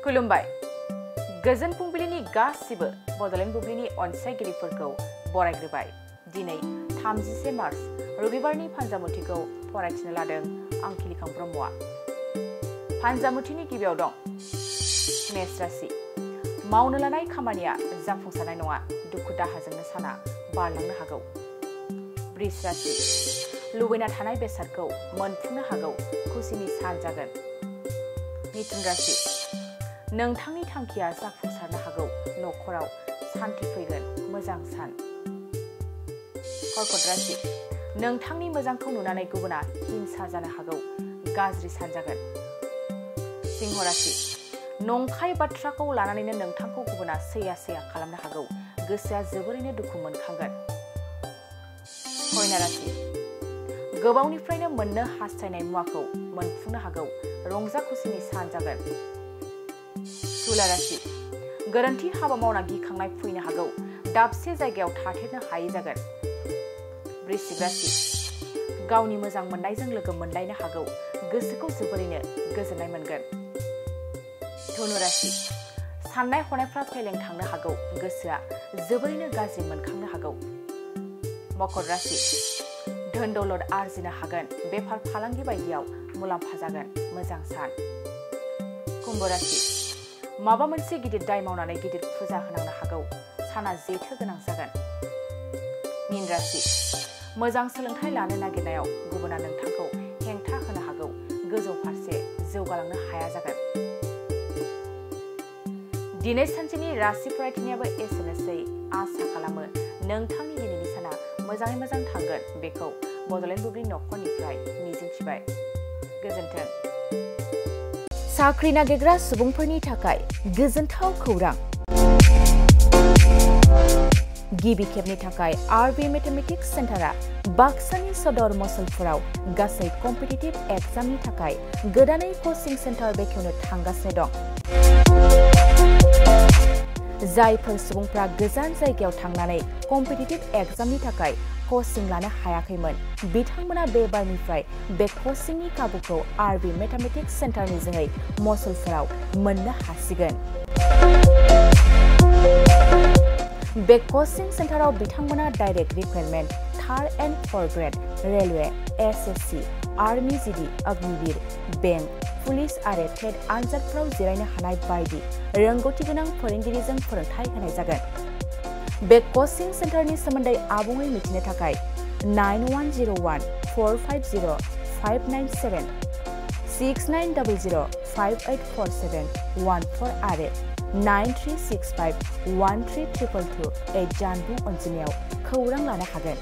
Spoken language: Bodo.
खुलुमबाय गोजोन फुंबिलिनि गासिबो बड'लेण्ड बुब्लिनि अनसायगिरिफोरखौ बरायग्रोबाय दिनै 31 मार्च रबिबारनि फानजामुथिखौ फरायथिनो लादों आं खिलिखां ब्रह्मआ फानजामुथिनि गिबियाव दं मेष राशि मावनो लानाय खामानिया जाफुंसारनाय नङा दुखु दाहाजोंनो साना बारलांनो हागौ वृष राशि लुबैना थानाय बेसादखौ मोनफुंनो हागौ खुसिनि सान जागोन मिथुन राशि नोंथांनि थांखिया जाफुंसारनो हागौ नखराव सान्थि फैगोन मोजां सान कर्कट राशि नोंथांनि मोजांखौ नुनानै गुबुना हिंसा जानो हागौ गाज्रि सान जागोन सिंह राशि नंखाय बाथ्राखौ लानानैनो नोंथांखौ गुबुना सैया खालामनो हागौ गोसोआ जोबोरैनो दुखु मोनखांगोन कन्या राशि गोबावनिफ्रायनो मोननो हास्थायनाय मुवाखौ मोनफुंनो हागौ रंजा खुसिनि सान जागोन तुला राशि गोरोन्थि हाबा मावना गिखांनाय फैनो हागौ दाबसे जायगायाव थाथेरनो हायै जागोन वृश्चिक राशि गावनि मोजां मोननायजों लोगो मोनलायनो हागौ गोसोखौ जोबोरैनो गोजोननाय मोनगोन धनु राशि साननाय हनायफ्रा फेलें थांनो हागौ गोसोआ जोबोरैनो गाज्रि मोनखांनो हागौ मकर राशि धोन दौलत आरजिनो हागोन बेफार फालांगि बायदियाव मुलाम्फा जागोन मोजां सान कुम्भ राशि माबा मोनसे गिदिर दाय मावनानै गिदिर फुजा होनांनो हागौ साना जेथो गोनां जागोन मीन राशि मोजां सोलोंथाइ लानो नागिरनायाव गुबुना नोंथांखौ हेंथा होनो हागौ गोजौ फारसे जौगालांनो हाया जागोन दिनै सानसेनि राशि फरायथिनायाबो एसेनोसै आसा खालामो नोंथांनि दिनैनि साना मोजाङै मोजां थांगोन बेखौ बड'लेण्ड बुब्लि नखरनिफ्राय मिजिंथिबाय गोजोन्थों साख्रि नागिरग्रा सुबुंफोरनि थाखाय गोजोनथाव खौरां गिबि खेबनि थाखाय आरबि मेथमेटिक्स सेन्टारा बाक्सानि सदर मसलपुराव गासै कम्पिटिटिभ एग्जामनि थाखाय गोदानै कचिं सेन्टार बेखेवनो थांगासिनो दं जायफोर सुबुंफ्रा गोजान जायगायाव थांनानै कम्पिटिटिभ एग्जामनि थाखाय कचिं लानो हायाखैमोन बिथांमोना बे बारनिफ्राय बे कचिंनि खाबुखौ आरबि मेथमेटिक्स सेन्टारनि जोहै मसलपुराव मोननो हासिगोन बे कचिं सेन्टाराव बिथांमोना direct recruitment 3rd and 4th grade railway SSC army GD Agniveer bank police आरो टेट आनजादफोराव जिरायनो हानाय बायदि रोंगौथि गोनां फोरोंगिरिजों फोरोंथाय होनाय जागोन बे कचिं सेन्टारनि सोमोन्दै आबुङै मिथिनो थाखाय 9101450597 6900584714 आरो 9365132228 जानबुं अनजिमायाव खौरां लानो हागोन